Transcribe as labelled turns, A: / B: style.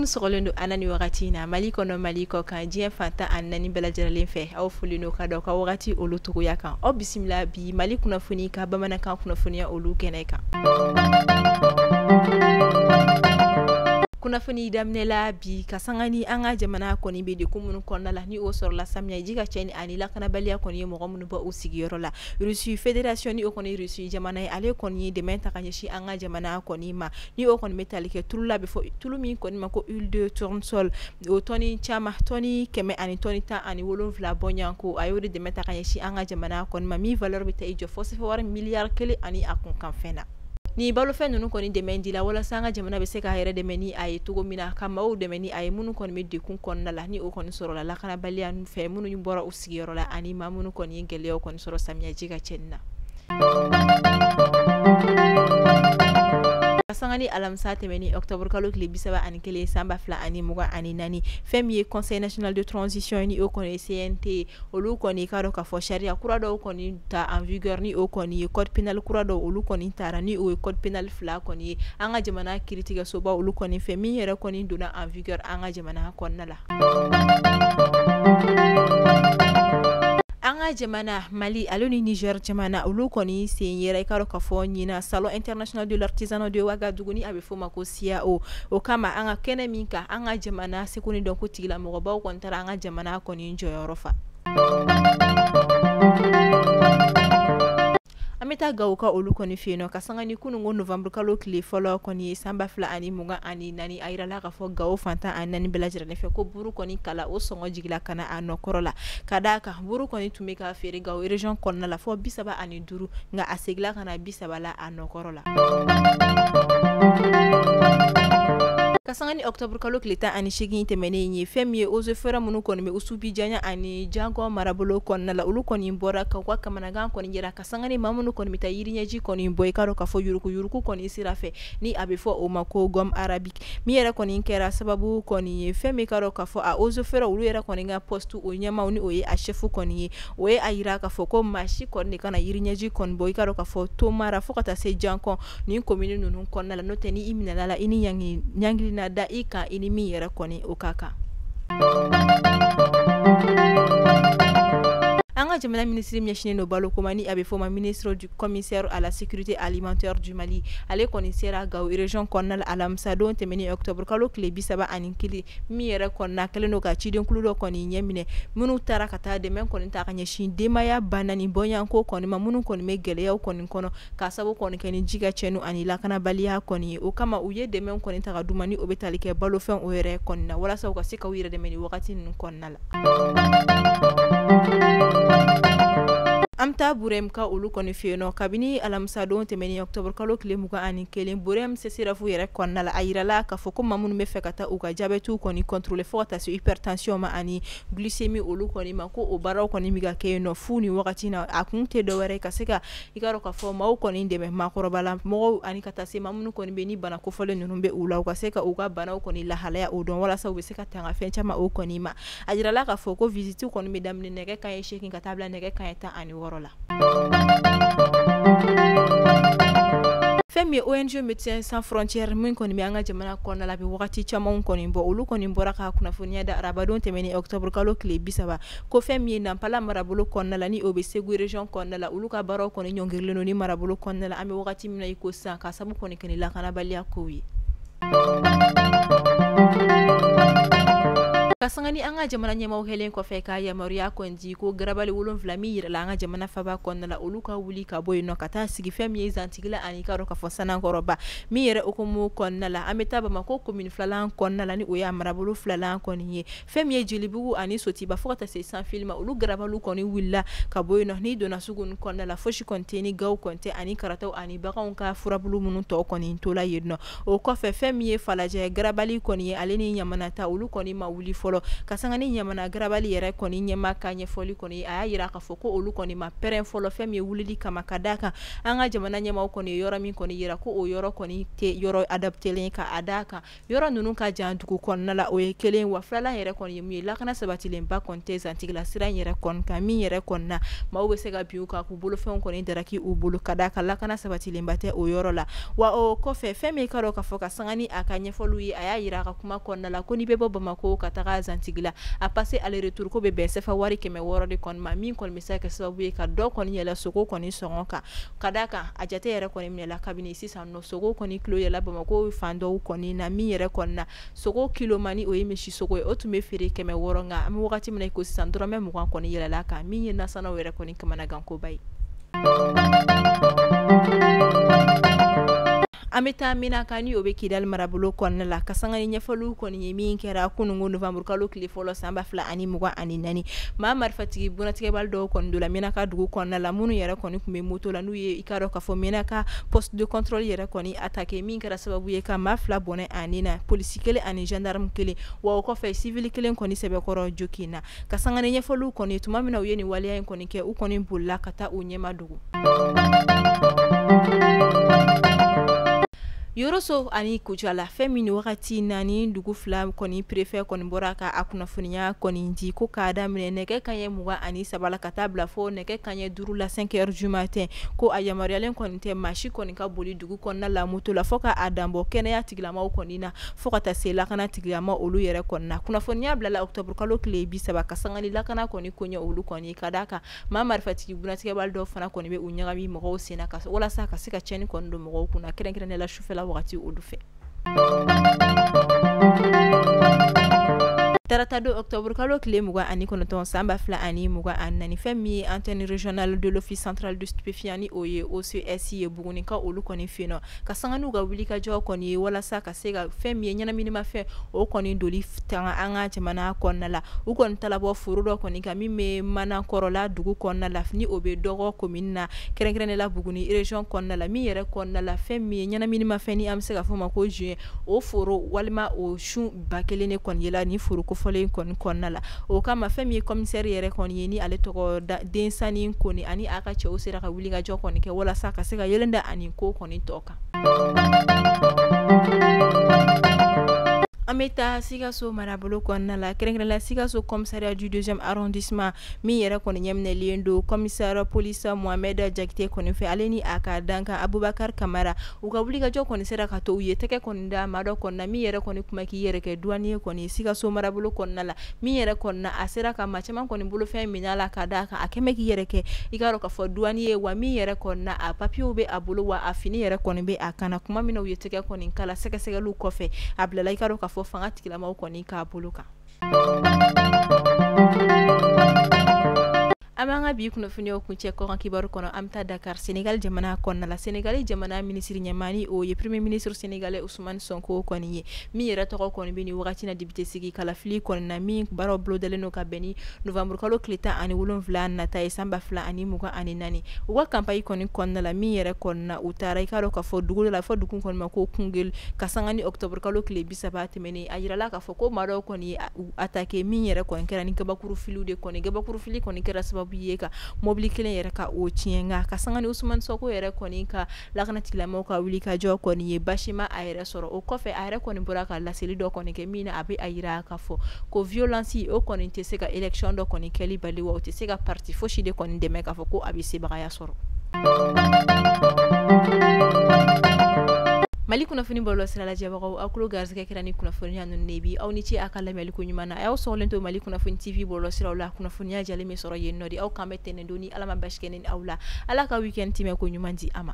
A: Minnu sɔgɔlen don an na nin wagati in na, Mali kɔnɔ, Mali kɔ kan, diɲɛ fan 14 bɛɛ lajɛlen fɛ, aw folilen don ka da aw ka wagati olu togoya kan. Aw bisimila bi Mali kunnafoni ka bamanankan kunnafoniya olu kɛnɛ kan. Kunnafoni daminɛla bi ka sanga ni an ka jamana kɔni bɛ degun minnu kɔnɔna la, ni o sɔrɔla samiyaji ka cɛnni ani lakanabaliya kɔni ye mɔgɔ minnu bɔ u sigiyɔrɔ la. Russie Fédération, ni o kɔni Russie jamana ye, ale kɔni ye dɛmɛ ta ka ɲɛsin an ka jamana kɔni ma, ni o kɔni bɛ tali kɛ tulu la, bɛ fɔ tulu min kɔni ma ko huile de tournesol, o tɔni caman, tɔni 100 ani tɔni 17 bɔɲɔgɔnko, a y'o de dɛmɛ ta ka ɲɛsin an ka jamana kɔni ma, min valeur bɛ taa i jɔ fo sefa wari miliyari 1 ani a kunkanfɛn na. Ni balofɛn ninnu kɔni dɛmɛ di la walasa an ka jamana bɛ se k'a yɛrɛ dɛmɛ ni a ye cogo min na, ka maaw dɛmɛ ni a ye minnu kɔni bɛ degun kɔnɔna la, ni o kɔni sɔrɔla lakanabaliya fɛ, minnu bɔra u sigiyɔrɔ la ani maa minnu kɔni ye gɛlɛyaw kɔni sɔrɔ samiyaji ka cɛnni na. Sanga ni alamisa tɛmɛni octobre kalo tile 31 san 2024, fɛn min ye Conseil national de transition, ni o kɔni ye CNT, olu kɔni k'a dɔn k'a fɔ sariya kura dɔw kɔni ta en vigueur, ni o kɔni ye code pénal kura dɔw olu kɔni taara, ni o ye code pénal fila kɔni ye an ka jamana kiiritigɛsoba olu kɔni fɛ, min yɛrɛ kɔni donna en vigueur an ka jamana kɔnɔna la. An ka jamana Mali ale ni Niger jamana, olu kɔni sen yɛrɛ i k'a dɔn k'a fɔ ɲinan Salon international de l'artisanat de Ouagadougou, ni a bɛ f'o ma ko SIAO. O kama, an ka kɛnɛ min kan, an ka jamana seko ni dɔnko tigilamɔgɔbaw kɔni taara an ka jamana kɔni jɔyɔrɔ fa. An bɛ taa Gawo ka olu kɔni fɛ yen nɔ, ka sanga ni kununko novembre kalo tile fɔlɔ kɔni ye san 2024, a yirala k'a fɔ Gawo fan 14 bɛɛ lajɛlen fɛ ko buru kɔni kala o sɔngɔ jigila ka na a nɔkɔrɔ la, ka d'a kan buru kɔni tun bɛ ka feere Gawo région kɔnɔna la fɔ 35, nka a seginna ka na 30 la a nɔkɔrɔ la. Ka sanga ni octobre kalo tile 18 tɛmɛnen ye, fɛn min ye eaux et forêts minnu kɔni bɛ Oussouye Janya ani Jankɔ marabolo kɔnɔna la, olu kɔni bɔra ka u ka kamanagan kɔni yira, ka sanga ni maa minnu kɔni bɛ taa yiriɲɛji kɔni bɔ, i k'a dɔn k'a fɔ yuruku yuruku kɔni sira fɛ, ni a bɛ fɔ o ma ko gomme arabique, min yɛrɛ kɔni kɛra sababu kɔni ye fɛn min k'a dɔn k'a fɔ a eaux et forêts olu yɛrɛ kɔni ka poste o ɲɛmaaw, ni o ye a chef kɔni ye, o ye a yira k'a fɔ ko maa si kɔni de kana yiriɲɛji kɔni bɔ, i k'a dɔn k'a fɔ Tomara fo ka taa se Jankɔn nin commune ninnu kɔnɔna la, n'o tɛ ni i minɛna la, i ni ɲangili na da i kan, i ni min yɛrɛ kɔni o ka kan. An ka jamana minisiri ɲɛsinnen don baloko ma, ni a bɛ fɔ o ma ministre du commissaire à la sécurité alimentaire du Mali, ale kɔni sera Gao région kɔnɔna la alamisadon tɛmɛnen octobre kalo tile 31, min yɛrɛ kɔnɔna kɛlen don ka cidenkulu dɔ kɔni ɲɛminɛ, minnu taara ka taa dɛmɛ kɔni ta ka ɲɛsin denbaya 4000 bɔɲɔgɔnko kɔni ma, minnu kɔni bɛ gɛlɛyaw kɔni kɔnɔ ka sababu kɔni kɛ ni ji ka cɛnni ani lakanabaliya kɔni ye. O kama, u ye dɛmɛ kɔni ta ka d'u ma, ni o bɛ tali kɛ balofɛn o yɛrɛ kɔni na, walasa u ka se k'u yɛrɛ dɛmɛ ni wagati ninnu kɔnɔna la. An bɛ taa Burɛm ka olu kɔni fɛ yen nɔ. Kabini alamisadon tɛmɛnen octobre kalo tile 21, Burɛm CSRéf yɛrɛ kɔnɔna la, a yirala k'a fɔ ko maa minnu bɛ fɛ ka taa u ka jabɛtiw kɔni contrôler fo ka taa se hypertension ma ani glycémie olu kɔni ma, ko o baaraw kɔni bɛ ka kɛ yen nɔ fu ni wagati na. A kun tɛ dɔwɛrɛ ka se ka i k'a dɔn k'a fɔ maaw kɔni dɛmɛ, maakɔrɔba la mɔgɔw ani ka taa se maa minnu kɔni bɛ ni bana kofɔlen ninnu bɛ u la, u ka se ka u ka banaw kɔni lahalaya o dɔn, walasa u bɛ se ka tanga fɛn caman o kɔni ma. A yirala k'a fɔ ko visite kɔni bɛ daminɛ nɛgɛ kanɲɛ 8 ka taa bila nɛgɛ kanɲɛ 16 la. Fɛn min ye ONG Médecins Sans Frontières min kɔni bɛ an ka jamana kɔnɔna la, bɛ wagati caman kɔni bɔ, olu kɔni bɔra ka kunnafoniya da arabadon tɛmɛnen octobre kalo tile 30, ko fɛn min ye Nampala marabolo kɔnɔna la, ni o bɛ Segu région kɔnɔna la, olu ka baaraw kɔni ɲɔngirilen don ni marabolo kɔnɔna la an bɛ wagati min na i ko sisan, ka sababu kɔni kɛ ni lakanabaliya kow ye. Ka sanga ni an ka jamana ɲɛmaaw kɛlen kɔfɛ ka yamaruya kɔni di ko garabali 7 min yirala an ka jamana faba kɔnɔna la, olu ka wuli ka bɔ yen nɔ ka taa sigi fɛn min ye Zantigila ani k'a dɔn k'a fɔ Sanankɔrɔba, min yɛrɛ hukumu kɔnɔna la, an bɛ taa Bamakɔ commune filanan kɔnɔna la, ni o ye a marabolo filanan kɔni ye, fɛn min ye Jelibugu ani Sotiba fo ka taa se Sanfili ma, olu garabaliw kɔni wulila ka bɔ yen nɔ. N'i donna sugu ninnu kɔnɔna la, fosi kɔni tɛ ni gaw kɔni tɛ ani karataw ani baganw ka furabulu minnu tɔ kɔni tola yen nɔ. O kɔfɛ, fɛn min ye Falajɛ garabali kɔni ye, ale ni Ɲamanata, olu kɔni ma wuli fɔlɔ. fɔlɔ. Ka sanga ni Ɲamana garabali yɛrɛ kɔni ɲɛmaa ka ɲɛfɔli kɔni, a y'a jira k'a fɔ ko olu kɔni ma pɛrɛn fɔlɔ fɛn min ye wulili kama, ka d'a kan an ka jamana ɲɛmaaw kɔni ye yɔrɔ min kɔni yira ko o yɔrɔ kɔni tɛ yɔrɔ adaptélen, ka a d'a kan yɔrɔ ninnu ka jan dugu kɔnɔna la, o ye kelen. Wa filanan yɛrɛ kɔni ye mun ye, lakana sabatilenba kɔni tɛ Zantigila sira in yɛrɛ kɔni kan, min yɛrɛ kɔni na maaw bɛ se ka bin u kan k'u bolofɛnw kɔni daraki u bolo, ka d'a kan lakana sabatilenba tɛ o yɔrɔ la. Wa o kɔfɛ fɛn min ka dɔn k'a fɔ ka sanga ni a ka ɲɛfɔliw ye, a y'a yira a ka kuma kɔnɔna la ko n'i bɛ bɔ Bamakɔ ka taga Zantigila, a passe aller retour ko bɛ bɛn sefa wari 600 de kɔni ma, min kɔni bɛ se ka kɛ sababu ye ka dɔ kɔni yɛlɛ sogo kɔni sɔngɔ kan, ka d'a kan a jate yɛrɛ kɔni minɛla kabini sisan nɔ sogo kɔni kilo yɛlɛ Bamakɔ fan dɔw kɔni na, min yɛrɛ kɔni na sogo kilo mani o ye misi sogo ye, o tun bɛ feere 600, nka an bɛ wagati min na i ko sisan dɔrɔmɛ 20 kɔni yɛlɛla kan, min ye nasanaw yɛrɛ kɔni kamanagankoba ye. An bɛ taa Menaka ni o bɛ Kidali marabolo kɔnɔna la, ka sanga ni ɲɛfɔliw kɔni ye min kɛra kununko novembre kalo tile fɔlɔ san 2024, maa marifatigi bunatigɛbali dɔw kɔni donna Menaka dugu kɔnɔna la, minnu yɛrɛ kɔni tun bɛ moto la, n'u ye i k'a dɔn k'a fɔ Menaka poste de contrôle yɛrɛ kɔni attaqué, min kɛra sababu ye ka maa 2 bɔnɛ a ni na, polisi 1 ani gendarme 1, wa o kɔfɛ civil 1 kɔni sɛbɛkɔrɔ jokin na. Ka sanga ni ɲɛfɔliw kɔni tuma min na u ye nin waleya in kɔni kɛ, u kɔni bolila ka taa u ɲɛma dugu. Yoroso ani Kucala, fɛn min wagati naani dugu 2 kɔni préfet kɔni bɔra ka a kunnafoniya kɔni di ko k'a daminɛ nɛgɛ kanɲɛ 23 la ka taa bila fo nɛgɛ kanɲɛ 5 la 5 heures du matin, ko a yamaruyalen kɔni tɛ maa si kɔni ka boli dugu kɔnɔna la moto la fo ka a danbɔ kɛnɛya tigilamaw kɔni na, fo ka taa se lakana tigilama olu yɛrɛ kɔni na. Kunnafoniya bilala octobre kalo tile 30 ka sanga ni lakana kɔni koɲɛ olu kɔni, ka d'a kan maa marifatigi bunatigɛbali dɔw fana kɔni bɛ u ɲagami mɔgɔw sen na walasa ka se ka tiɲɛni kɔni don mɔgɔw kunna, kɛrɛnkɛrɛnnenya la sufɛla wagati olu fɛ. Tarata don octobre kalo tile 29 san 2024, fɛn min ye antenne régionale de l'office central du stupéfiant ni o ye OCS ye Bugunikaw olu kɔni fɛ yen nɔ, ka sanga n'u ka wulikajɔ kɔni ye walasa ka se ka fɛn min ye ɲɛnaminimafɛn o kɔni doli tanga an ka jamana kɔnɔna la. U kɔni talabɔ foro dɔ kɔni kan min bɛ Manakɔrɔla dugu kɔnɔna la, ni o bɛ Dɔgɔ commune na, kɛrɛnkɛrɛnnenya la Buguni région kɔnɔna la, min yɛrɛ kɔnɔna la fɛn min ye ɲɛnaminimafɛn ni an bɛ se ka fɔ o ma ko juin, o foro walima o sun 1000 de kɔni yela ni foro kofɔlen kɔni kɔnɔna la. O kama fɛn min ye commissaire yɛrɛ kɔni ye ni ale tɔgɔ Densani Kone ani a ka cɛw sera ka wulikajɔ kɔni kɛ walasa ka se ka yelen da ani ko kɔni tɔ kan. An bɛ taa Sikaso marabolo kɔnɔna la, kɛrɛnkɛrɛnnenya la Sikaso commissariat du 2e arrondissement min yɛrɛ kɔni ɲɛminɛlen don commissaire police Mohamed Jakite kɔni fɛ, ale ni a ka dankan Abubakar Kamara, u ka wulikajɔ kɔni sera ka to u ye tɛgɛ kɔni da maa dɔ kɔni na min yɛrɛ kɔni kuma k'i yɛrɛ kɛ douanier kɔni Sikaso marabolo kɔnɔna la, min yɛrɛ kɔni na a sera ka maa caman kɔni bolofɛn minɛ a la, ka d'a kan a kɛmɛ k'i yɛrɛ kɛ i k'a dɔn k'a fɔ douanier, wa min yɛrɛ kɔni na a papiyew bɛ a bolo, wa a fini yɛrɛ kɔni bɛ a kan na. Kuma min na u ye tɛgɛ kɔni kala sɛgɛsɛgɛliw kɔfɛ, a bilala i k'a dɔn k'a fɔ fanga tigilamaw kɔni k'a bolo kan. An b'an ka bi kunnafoniyaw kuncɛ kɔkan kibaru kɔnɔ. An bɛ taa Dakar, Senegal jamana kɔnɔna la. Senegal jamana minisiri ɲɛmaa ni o ye premier ministre sénégalais Ousmane Sonko kɔni ye, min yɛrɛ tɔgɔ kɔni bɛ nin wagati na député sigi kalafili kɔni na, min baaraw bolodalen don ka bɛn ni novembre kalo tile 17 nata ye san 2024. U ka campagne kɔni kɔnɔna la, min yɛrɛ kɔni na u taara i k'a dɔn k'a fɔ dugu dɔ la, fɔ dugu kɔni ma ko Koungheul, ka sanga ni octobre kalo tile 30 tɛmɛnen, a yirala k'a fɔ ko maa dɔw kɔni ye u attaqué, min yɛrɛ kɔni kɛra ni kabakuru filiw de kɔni, kabakuru fili kɔni kɛra sababu ye ka mobili kelen yɛrɛ ka o tiɲɛ. Nka ka sanga ni Ousmane Sonko yɛrɛ kɔni ka lakana tigilamɔgɔw ka wuli ka jɔ kɔni ye, basi ma a yɛrɛ sɔrɔ. O kɔfɛ a yɛrɛ kɔni bɔra ka laseli dɔ kɔni kɛ min na a bɛ a yira k'a fɔ ko violence o kɔni tɛ se ka élection dɔ kɔni kɛli bali, wa o tɛ se ka parti fosi de kɔni dɛmɛ k'a fɔ ko a bɛ sebagaya sɔrɔ. Mali kunnafoni bɔlɔlɔ sira lajɛbagaw, aw tulo garisɛgɛ kɛra ni kunnafoniya ninnu de bi. Aw ni ce a ka lamɛnli ko ɲuman na. A y'aw sɔgɔlen to Mali kunnafoni TV bɔlɔlɔ siraw la, kunnafoniya jalen bɛ sɔrɔ yen nɔ de. Aw kan bɛ tɛnɛn don ni Ala ma basi kɛ ne ni aw la. Ala ka week-end tɛmɛ ko ɲuman di a ma.